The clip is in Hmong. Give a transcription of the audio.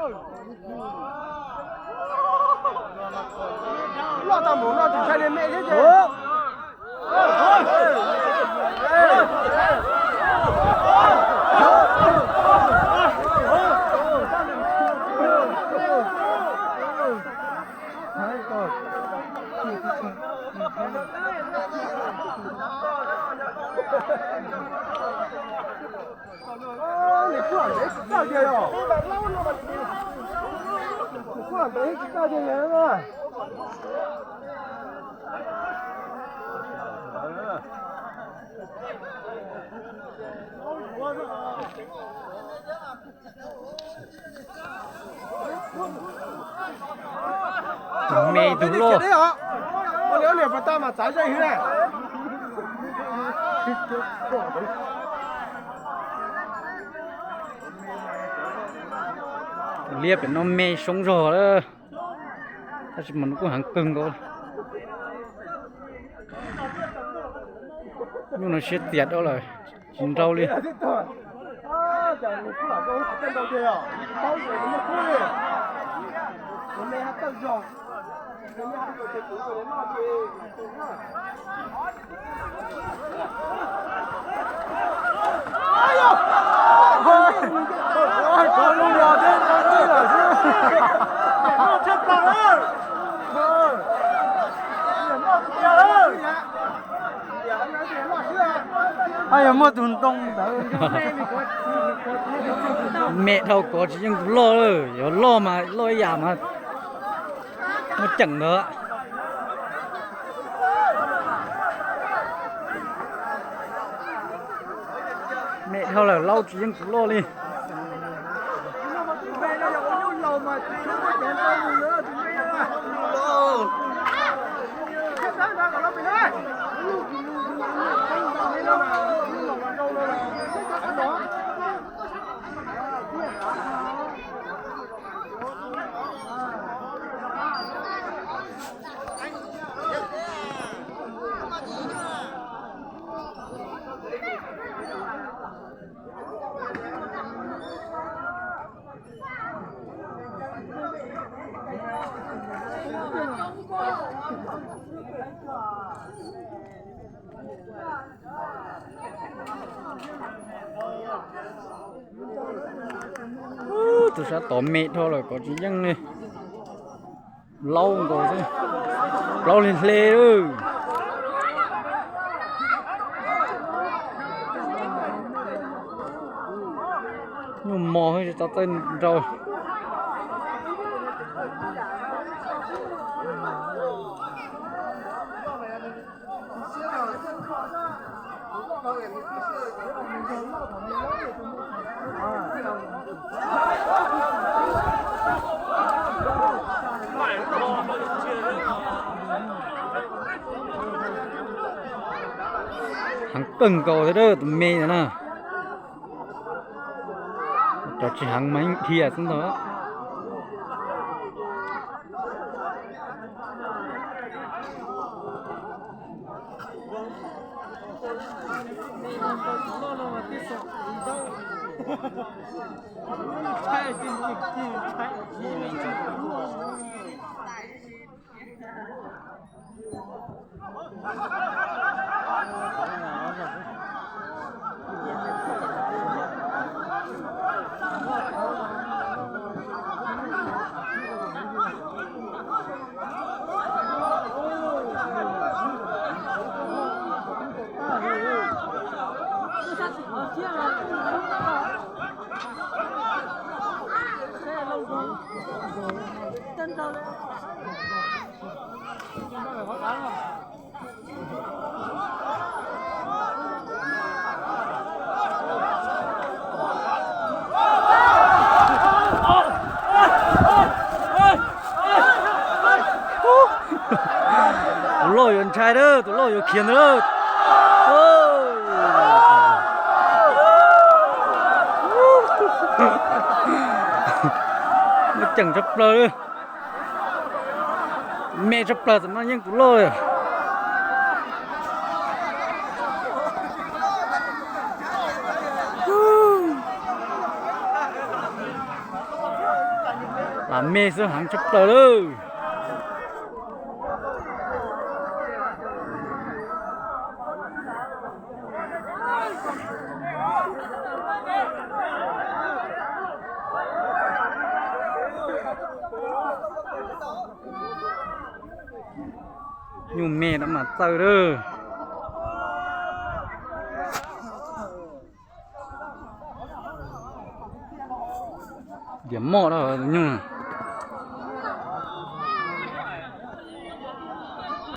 Loj tau mus no tsis ntshai li me thiab ces. Tus me tus loj. Liab pem no me soob zog lawm, tab sis mas nws kuj heev kawg nkaus. Nyuj no siab tiag dhau lawm, tsis nrau li. Ab, yog muaj tus ntoo ntawd. Me dhau kov tsis yeej tus loj, yog loj mas loj ib yam mas muaj ceem ntawd. Me dhau lawm laub tsis yeej tus loj li. Tus sab tod me dhau lawm kov tsis yeej li. Laub nkaus xwb, plaub hle hle. Nyuj mos tsis tau txawj nrau. Heev kawg nkaus thiab tus me ntawd na. Cov tsis heev mas yeej dhia xwb ntag. Tus loj yuav ntshai lawm, tus loj yuav khiav ntawd lawm. Muaj ceem tshaj plaws li. Me tshaj plaws tam no yeej tus loj li. Las me xwb heev tshaj plaws lawm. Nyuj me no mas txawj lawm. Diam moj tus nyuj.